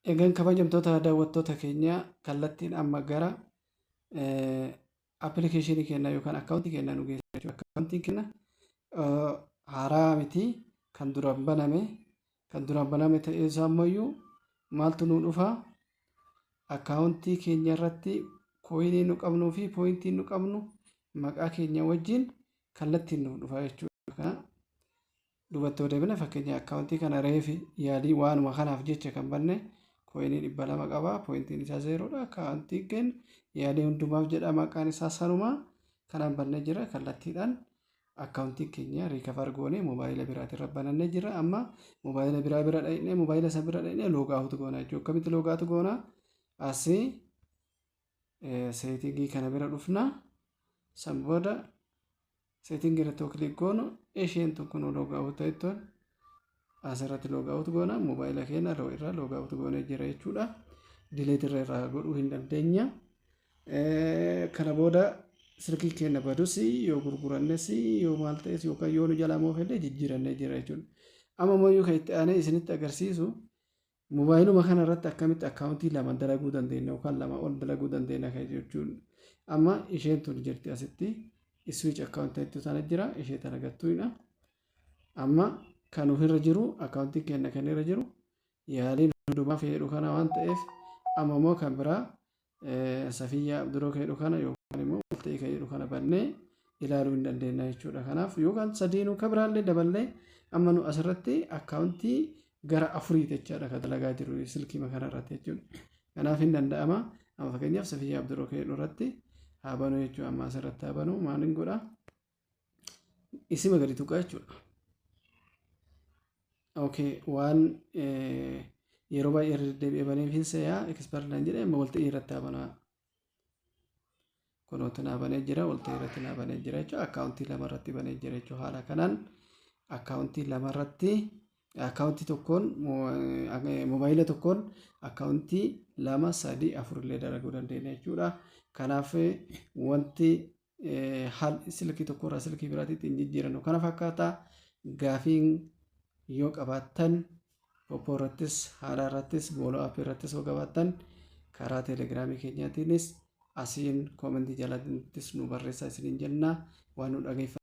Egaan kabajamtoota daawwattoota keenya, kallattiin amma gara appilikeeshinii keenyaa yookaan akkaawuntii keenyaa nu geessa jechuudha. Akkaawuntiin keenya haaraa miti, kan duraan baname ta'ee isaa ammayyuu maaltu nu dhufa? Akkaawuntii keenya irratti coinii nu qabnuu fi pointii nu qabnu maqaa keenya wajjin kallattiin nu dhufa jechuudha. Kana duubatti yoo deebine, fakkeenya akkaawuntii kana reefi yaalii waanuma kanaaf jecha kan banne coinii 200 qaba. Pointiin isaa zerodha. Akkaawuntiin keenya yaalii hundumaaf jedha, maqaan isaa sanuma kanaan bannee jira. Kallattiidhaan akkaawuntii keenya recover goonee moobaayila biraatirra banannee jira. Amma moobaayila biraa bira dhaqnee, moobaayila isa bira dhaqnee logout goona jechuudha. Akkamitti logout goona? Asii settingii kana bira dhufna. San booda settingii irratti yoo click goonu, isheen tun kun logout ta'ettoon asirratti logout goona. Moobaayila keenya irraa logout goonee jira jechuudha. Delete irraa godhuu hin dandeenya. Kana booda silkii keenya badus, yoo gurgurannes, yoo maal ta'es, yookaan yoo nu jalaa moofelle, jijjiirannee jira jechuudha. Amma immoo kan itti aanee isinitti agarsiisu moobaayiluma kana irratti akkamitti akkaawuntii lama dalaguu dandeenya yookaan lama ol dalaguu dandeenya kan jechuudha. Amma isheen tun jirti, asitti switch account tana jira, ishee tana gattuudha. Amma kan irra jiru, akkaawuntiin keenya kan irra jiru yaaliin hundumaa fayyadu kana waan ta'eef, amma immoo kan biraa Safiyyaa Abduroo kan jedhu kana yookaan immoo Walta'ii kan jedhu kana bannee ilaaluu hin dandeenya jechuudha. Kanaaf yookaan sadiinuu kan biraallee daballee amma nu asirratti akkaawuntii gara afurii jechaadha kan dalagaa jiru silkii kana irratti jechuudha. Kanaaf hin danda'ama. Amma fakkeenyaaf Safiyyaa Abduroo kan jedhu irratti haa banuu jechuudha. Amma asirratti haa banuu, maaliin godha? Isima gadi tuqa jechuudha. Okay, waan yeroo baay'ee irra deddeebi'ee baneef hin seeyaa, expert naan jedhee. Amma Walta'ii irratti haa banaa. Kunooti naa banee jira, Walta'ii irratti naa banee jira jechuudha. Akkaawuntii lama irratti banee jira jechuudha. Haala kanaan akkaawuntii lama irratti, akkaawuntii tokkoon, moobaayila tokkoon akkaawuntii lama, sadii, afur illee dalaguu dandeenya jechuudha. Kanaaf wanti haal silkii tokkorraa silkii biraatti ittiin jijjiirannu kana fakkaata. Gaafiin yoo qabaattan, Poppo irrattis, haala irrattis, Booloo appii irrattis yoo qabaattan, karaa teelegiraamii keenyaatiinis asiin commentii jalattis nu barreessaa isiniin jenna. Waan nu dhageeffatan.